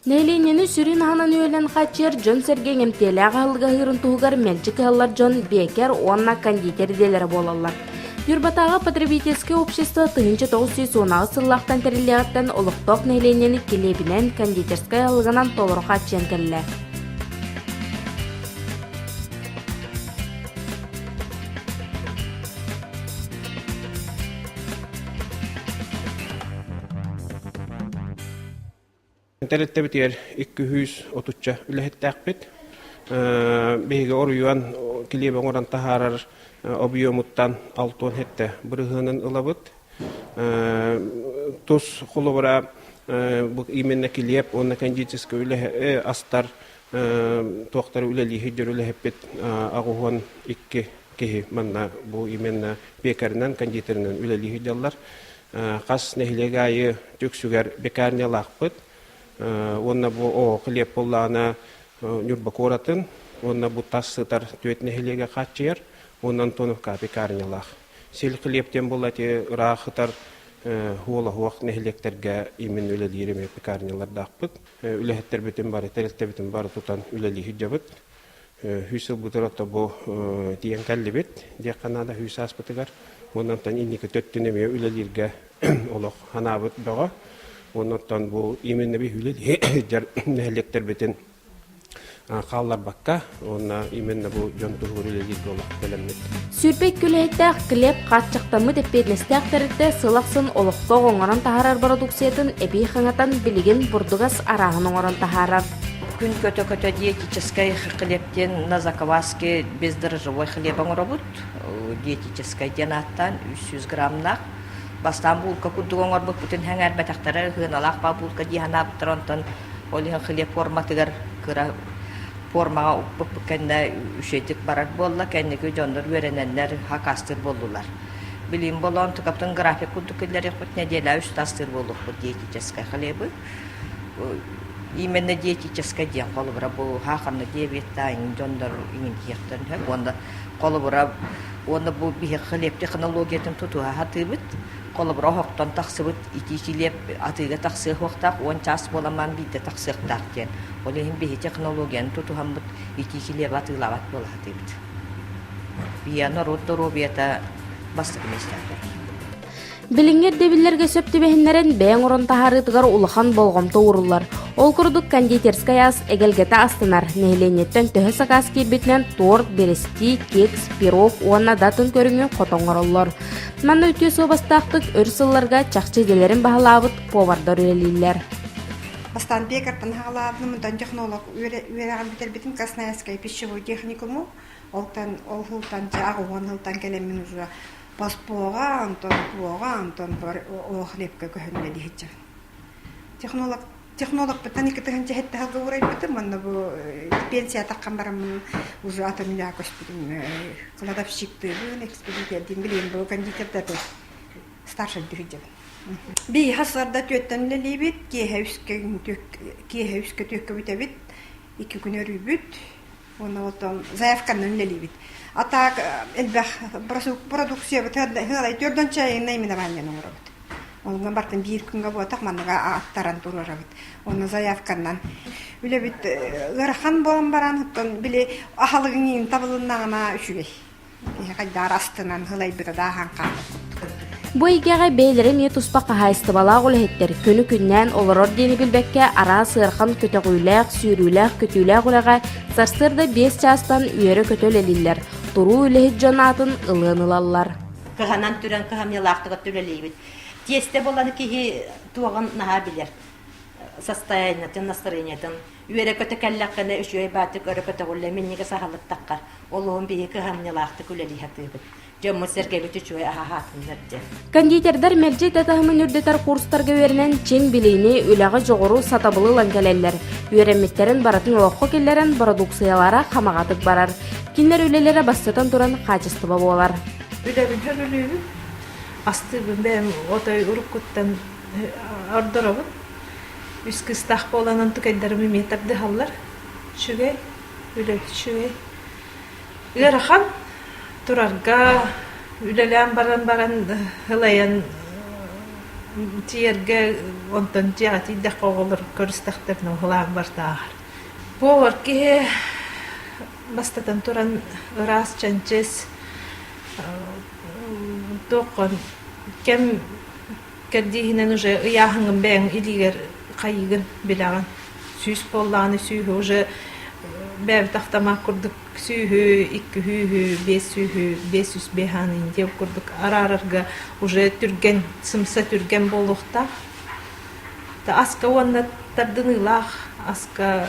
Нэһилиэнньэни сүрүн аһынан-үөлүнэн хааччыйар дьон-сэргэ иҥэмтиэлээх аһылыгы аһыырын туһугар мэлдьи кыһаллар дьон биэкэр уонна кондитер идэлэрэ буолаллар. Ньурбатааҕы потребительскай общество 1918 сыллаахтан тэриллиэҕиттэн олохтоох нэһилиэнньэни килиэбинэн, кондитерскай аһылыгынан толору хааччыйан кэллэ. Тэрилтэбитигэр икки отучча үлэһиттээхпит. Биһиги оруйуон килиэби оҥорон таһаарар объемуттан 67 бырыһыанын ылабыт. Тус холобура бу именно килиэп уонна кондитерскай үлэ астар туохтары үлэлии сылдьар үлэһиппит 82 киһи манна бу именно пекарынан, кондитерынан үлэлии сылдьаллар. Хас нэһилиэк аайы түксүгэр пекарнялаахпыт. Уонна бу оҕо хлеб буоллаҕына Ньурба куоратын уонна бу тас сытар түөрт нэһилиэгэ хааччыйар уонна Антоновка пекарнялаах. Сил хлеб диэн буолла ити ыраах сытар хуолаһуох нэһилиэктэргэ именно үлэлиир эмиэ пекарнялардаахпыт. Үлэһиттэрбитин бары, тэрилтэбитин бары тутан үлэлии сылдьабыт. Үс сылбытыгар ото бу тиийэн кэллибит диэххэ наада үс ааспытыгар. Уонна онтон инники төттүн эмиэ үлэлииргэ олох санаабыт бөҕө. Уонна оттон бу именно биһ үлэлии сылдьар нэһилиэктэрбитин хаалларбакка уонна именно бу дьон туһугар үлэлииргэ олох бэлэммит. Сүүрбэ үлэһиттээх Глеб хааччахтаммыт эппиэтинэстээх тэрилтэ сыл ахсын олохтоох оҥорон таһаарар бородууксуйатын эбии хаҥатан билигин бурдугас арааһын оҥорон таһаарар. Күн көтө-көтө диетическай хлеб диэн на закваске бездрожжевой хлеб оҥоробут. Диетическай диэн ааттаан 300 граммнаах. Бастаан булка курдук оҥорбуппутун сэҥээрбэтэхтэрэ, сыаналаах баа булка дии санаабыттар, онтон ол иһин хлеб форматыгар кыра формаҕа укпуппут кэннэ үчүгэйдик барар буолла, кэнники дьоннор үөрэнэннэр хакастыыр буоллулар. Билигин болоон тукаптын график курдук киллэриэхпит нэдиэлэ үс тастыыр буолуохпут диетическай хлебы. Именно диетическай диэн холобура бу хааханна диабеттаах дьоннор иҥин киэхтэрин сөп уонна холобура уонна бу биһи хлеб технологиятын тутуһа сатыыбыт. Холобура оһохтон тахсыбыт итии килиэп атыыга тахсыа суохтаах, уон чаас буоламаан биирдэ тахсыахтаах диэн. Ол иһин биһи технологияны тутуһаммыт итии килиэби атыылаабат буола сатыыбыт. Биһиэхэ норуот доруобуйата бастакы миэстэҕэ турар. Билиҥҥи ирдэбиллэргэ сөп түбэһиннэрэн бэйэ оҥорон таһаарыытыгар улахан болҕомто ууруллар. Ол курдук кондитерскай ас эгэлгэтэ астанар. Нэһилиэнньэттэн төһө сакаас киирбитинэн торт, бэрэстии, кекс, пирог уонна да атын көрүҥү хото оҥороллор. Манна үтүө суобастаахтык өр сылларга чахчы идэлэрин баһылаабыт повардар үлэлииллэр. Бастаан пекартан хаҕалаабытым, онтон технолог үөрэҕин бүтэрбитим Красноярскай пищевой техникуму. Олтан ол сылтан чаах уон сылтан кэлэммин уже поспуоҕа, онтон куоҕа, онтон о хлебка көһөн үлэлиһиччэбин. Технолог технологпыттан икки тыһыынча сэттэ сылга уурайбытым уонна бу пенсия таххан бараммын уже атын үлэҕэ көспүтүм кладовщиктыыбын, экспедитордыын билигин бу кондитердаты старшай сылдьабын. Биһи сарда түөттэн үлэлиибит, киэһэ үскэ киэһэ үскэ түөккэ бүтэбит, икки күн өрүүбүт, Уонна оттон заявканан үлэлиибит. А так элбэх продукциябыт ыалай төрдөн чайын наименованиены оҥоробут. Онон бартын биир күҥҥэ буотах манныга аттаран туруорабыт. Онно заявканан үлэбит ыарахан буолан баран оттон били аһылыгын иин табылыннаҕына үчүгэй. Киһи хайдаар астынан ылайбыта да аһаан хаалбыт курдук. Бу эйгэҕэ бэйэлэрэ эмиэ туспа хаһаайыстыбалаах үлэһиттэр күнү-күннээн олорор диэни билбэккэ араас ыарахан көтөҕүүлээх, сүүрүүлээх-көтүүлээх үлэҕэ сарсыарда биэс чаастан үөрэ-көтө үлэлииллэр, туруу үлэһит дьон аатын ылыан ылаллар. Кыһанан түрэн кыһамньылаахтык үлэлиибит. Тиэстэ буолан киһи туоҕун наһаа билэр. Состояниетын, настроениетын үөрэ-көтө кэллэххинэ үчүгэй баатык өрө көтөҕүллэ минньигэс аһылыктахха олуһун биһи кыһамньылаахтык үлэлии сатыыбыт. Дьоммут-сэргэбит үчүгэй аһаһаатыннар диэн. Кондитердар мэлдьи идэ таһымын үрдэтэр курстарга үөрэнэн чиҥ билиини, үлэҕэ дьоҕуру, сатабылы ылан кэлэллэр. Үөрэммиттэрин барытын олоххо киллэрэн бородууксуйалара хамаҕатык барар. Кинилэр үлэлэрэ бастатан туран хаачыстыба буолар. Үлэбин сөбүлүүбүн, астыыбын бэйэм отой уруккуттан ордоробун. Үс кыыстаах буолан онтукайдарым эмиэ тардыһаллар. Үчүгэй, үлэ үчүгэй. Ыарахан турарга үлэлээн баран баран ылайан. Тиийэргэ онтон дьиэҕэ тиийдэххэ оҕолор көрүстэхтэринэ уһулаан бартааҕар. Повар киһи бастатан туран ыраас чэнчис туоххун кэм кэрдииһинэн уже ыйааһыҥҥын бэйэҥ илиигэр хайыыгын билэҕин. Сүүс буоллаҕына сүүһү уже бэйэбит автомат курдук сүүһү, иккиһүүһү, биэс сүүһү, 505 аанын диэн курдук араарарга уже түргэн, сымса түргэн буолуохтаах. Аска уонна тардыныылаах аска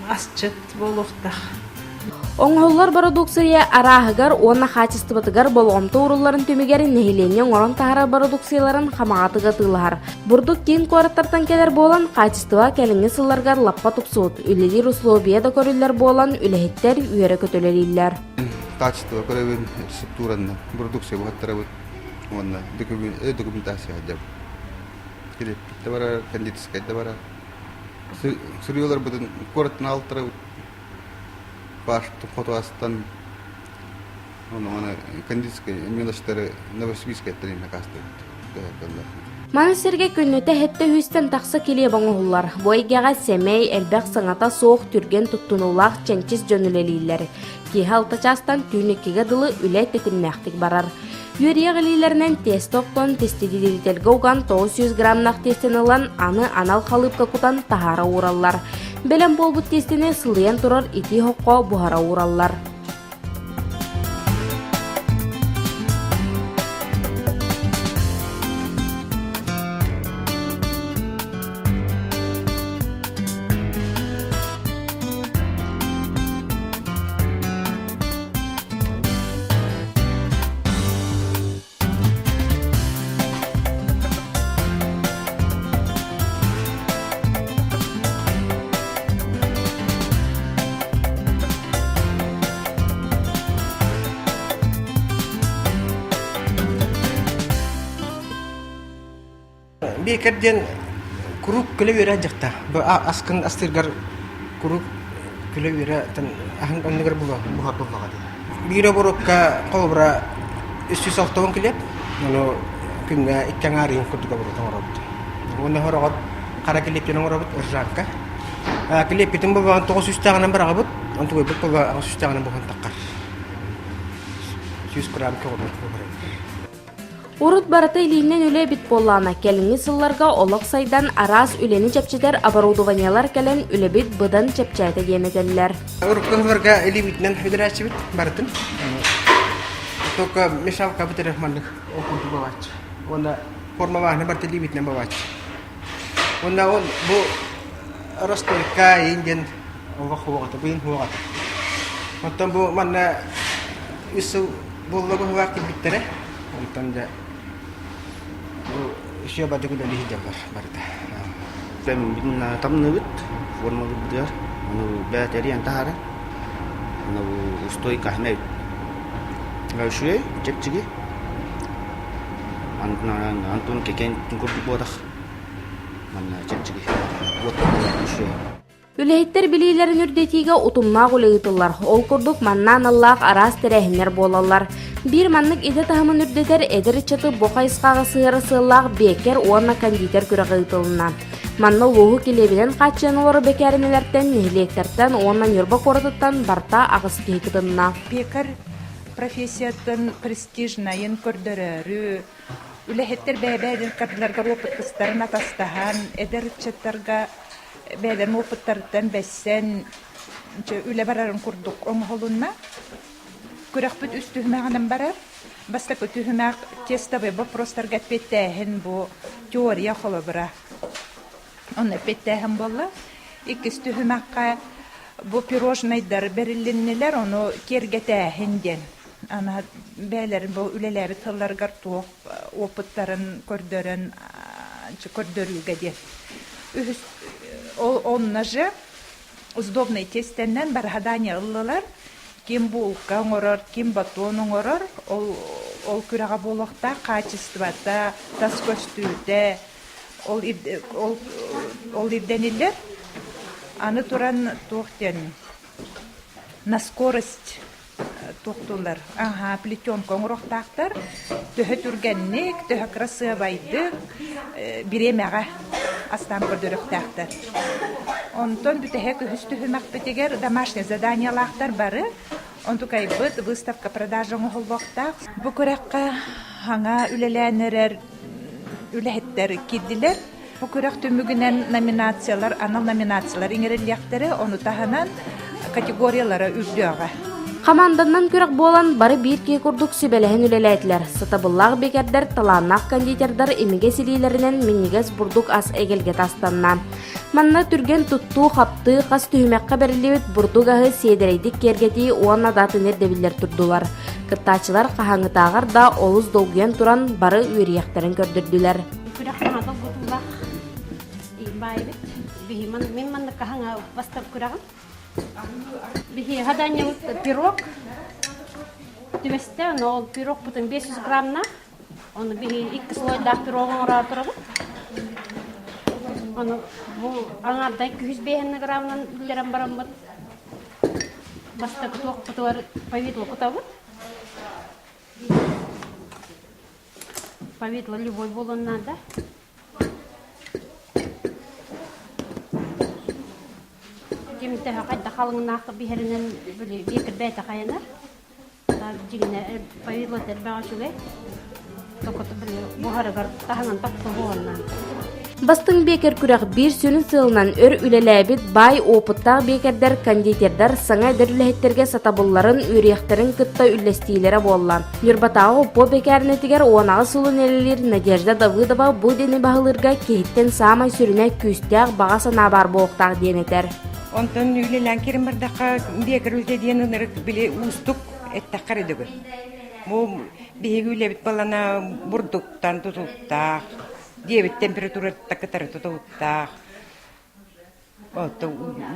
асчыт буолуохтаах. Оҥоһуллар бородууксуйа арааһыгар уонна хаачыстыбатыгар болҕомто уурулларын түмүгэр нэһилиэнньэ оҥорон таһаарар бородууксуйаларын хамаҕатык атыылаһар. Бурдук киин куораттартан кэлэр буолан, хаачыстыба кэлиҥҥи сылларгар лаппа тупсубут, үлэлиир условия да көрүллэр буолан, үлэһиттэр үөрэ-көтө үлэлииллэр. Качество көрөбүн, рецептуранна продукция буһаттарабыт уонна документация сылдьабыт. Килиэппит да барар, кондитерскай да барар. Сырыыларбытын куораттан аҕалтарабыт. Паштан, хоту астан, ону кондитерскай мелочтары Новосибирскайтан накастыбыт. Маны сэргэ күннэтэ сэттэ үстэн тахса килиэп оҥоһуллар. Бу эйгэҕэ сэмэй, элбэх саҥата суох, түргэн туттунуулаах чэнчис дьон үлэлииллэр. Киэһэ алта чаастан түүн иккигэ дылы үлэ тэтимнээхтик барар. Үөрүйэх илиилэринэн тиэстэ оттон тестидириительгэ уган 900 граммнаах тиэстэни ылан, аны анал халыыпка кутан таһаара уураллар. Бэлэм буолбут тиэстэни сылыйан турар итии оһоххо буһара уураллар. Биэкэр диэн куруук күлэ-үөрэ дьахта. Бу аскын астыыргар куруук күлэ-үөрэ аһын оннугар буһар буоллаҕа дии. Биир оборукка холобура 360 килиэп, ону күҥҥэ икки аҥаар ыйын курдук оборот оҥоробут. Уонна сороҕор хара килиэптэн оҥоробут ржанка. Килиэппитин буоллаҕына тоҕус үстээҕинэн быраҕабыт, онтугуйбут буоллаҕына аҕыс үстээҕинэн буһан таххар. 100 грамм көҕүрбүт буһарабыт. Урут барыта илиинэн үлэ эбит буоллаҕына, кэлиҥҥи сылларга олох сайдан араас үлэни чэпчэтэр оборудованиелар кэлэн үлэбит быдан чэпчээтэ диэн этэллэр. Урукку сылларга илиибитинэн үдэрээччибит барытын. Только мешалкабыт эрэ маннык ол курдук бабааччы. Уонна формалааһыны барыта илиибитинэн бабааччы. Уонна ол бу расстойка иин диэн олох хуоҕата, быйын хуоҕата. Оттон бу манна үс сыл буолла быһыылаах кэлбиттэрэ. Онтон дьэ бу үсүө бадык үлэлии сылдьаллар барыта. Тамныбыт формалыырбытыгар ону бээтэрийэн таһааран ону устойка эбит үчүгэй чэпчэки Антон кэкэн курдук буотах манна чэпчэки үчүгэй Үлэһиттэр билиилэрин үрдэтиигэ утумнаах үлэ ыытыллар. Ол курдук манна аналлаах араас тэрээһиннэр буолаллар. Биир маннык идэ таһымын үрдэтэр эдэр ыччаты бу хайысхаҕа сыһыара сыаллаах биэкэр уонна кондитер күрэҕэ ыытылынна. Манна улууһу килиэбинэн хааччыйан олорор бэкээринэлэртэн, нэһилиэктэртэн уонна Ньурба куоратыттан барыта аҕыс киһи кытынна. Пекарь профессиятын престижнайын көрдөрөөрү, үлэһиттэр бэйэ-бэйэлэрин кардыларыгар опыттарын атастаһан, эдэр ыччаттарга бэйэлэрин опыттарыттан бэссэн үлэ барарын курдук оҥоһулунна. Күрэхпит үс түһүмэҕинэн барар. Бастакы түһүмэх тестовый вопростарга эппиэттээһин бу теория холобура. Онно эппиэттээһин буолла. Иккис түһүмэххэ бу пирожнайдар бэрилиннилэр, ону киэргэтээһин диэн. Аны бэйэлэрин бу үлэлээбит сылларыгар туох опыттарын көрдөрөн көрдөрүүгэ диэн. Үһүс ол онно же сдобный тиэстэннэн бараһадание ыллылар. Ким булка оҥорор, ким батон оҥорор, ол, ол күрэҕэ буолуохтаах хаачыстыбата, тас көстүүтэ, ол, ол, ол ирдэниллэр. Аны туран туох диэн на скорость. туохтууллар аһа плетенка оҥоруохтаахтар. Төһө түргэнник, төһө кырасыабайдык бириэмэҕэ астаан көрдөрүөхтээхтэр. Онтон бүтэһик үһүс түһүмэхпитигэр домашнее заданиелаахтар бары. Онтукайбыт выставка продажа оҥоһуллуохтаах. Бу күрэххэ саҥа үлэлээн эрэр үлэһиттэр киирдилэр. Бу күрэх түмүгүнэн номинациялар, анал номинациялар иҥэриллиэхтэрэ, ону таһынан категориялара үрдүөҕэ. Хамаанданан күрэх буолан, бары биир киһи курдук сүбэлэһэн үлэлээтилэр. Сатабыллаах бекердэр, талааннаах кондитердар имигэс илиилэринэн минньигэс бурдук ас эгэлгэтэ астанна. Манна түргэн туттуу-хаптыы, хас түһүмэххэ бэриллибит бурдук аһы сиэдэрэйдик киэргэтии уонна да атын ирдэбиллэр турдулар. Кыттааччылар хаһааҥҥытааҕар да олус долгуйан туран бары үөрүйэхтэрин көрдөрдүлэр. Күрэх наһаа долгутуулаах баайбыт. Мин маннык хаһаҥа бастап күрэҕим. Биһиэхэ даньабыт пирог түбэстэ, но ол пирогпутун 500 граммнаах. Ону биһи икки слойдаах пирог оҥороо турабыт. Ону бу аҥаардай күһүс биэһиннэ граммынан үллэрэн бараммыт бастакы туохпутугар повидло кутабыт. Повидло любой буолуон наада. Ким төһө хайдах халыҥнаах биһэринэн били биэкэр бэйэтэ хайанар. Дьиҥинэ повидло элбэҕэ үчүгэй. Токото били буһарыгар таһынан тохтоһуоннаан. Бастыҥ биэкэр күрэх биир сүрүн сыалынан өр үлэлээбит баай опыттаах биэкэрдэр, кондитердар саҥа эдэр үлэһиттэргэ сатабылларын, үөрүйэхтэрин кытта үллэстиилэрэ буолла. Ньурбатааҕы УПО бэкээринэтигэр 18 сылын үлэлиир Надежда Давыдова бу идэни баһылыырга киһиттэн саамай сүрүнэ күүстээх баҕа санаа баар буолуохтаах диэн этэр. Онтон үлэлээн кирин бардахха биэкэр үлэтэ диэн ынырык били уустук эттэххэ эрэ дөгүл. Бу биһиги үлэбит балана бурдуктан тутулуктаах, диэбит температурата кытары тутулуктаах,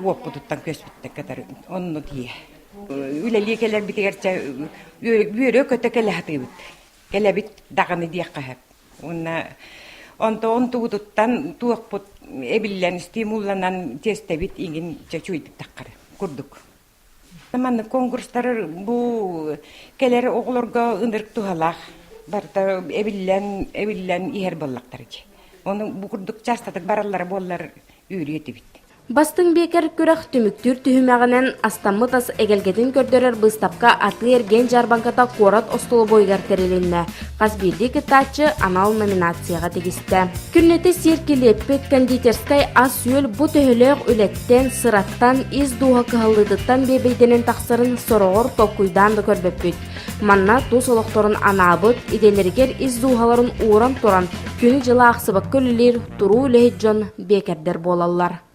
уоппутуттан күөспүттэн кытары онно тиийэ. Үлэлии кэлэрбитигэр чэ үөрэ-көтө кэлэ сатыыбыт. Кэлэбит даҕаны диэххэ сөп. Уонна онтон тугутуттан туохпут эбиллэн, стимулланан тиэстэбит иҥин чэ чуйдук таххары курдук. Маннык конкурстар бу кэлэр оҕолорго ынырык туһалаах барыта эбиллэн эбиллэн иһэр буоллахтар дии. Ону бу курдук частатык бараллара буоллар үөрүө этибит. Бастыҥ биэкэр күрэх түмүктүүр түһүмэҕинэн астаммыт ас эгэлгэтин көрдөрөр быыстапка атыы-эргиэн дьаарбаҥката куорат остолобуойугар тэрилиннэ. Хас биирдии кыттааччы анал номинацияҕа тигистэ. Күннэтэ сиэр килиэппит, кондитерскай ас-үөл бу төһөлөөх үлэттэн, сыраттан, ис дууһа кыһаллыытыттан биэбэйдэнэн тахсарын сороҕор толкуйдаан да көрбөппүт. Манна тус олохторун анаабыт, идэлэригэр ис дууһаларын ууран туран, күнү-дьылы аахсыбакка үлэлиир туруу үлэһит дьон биэкэрдэр буолаллар.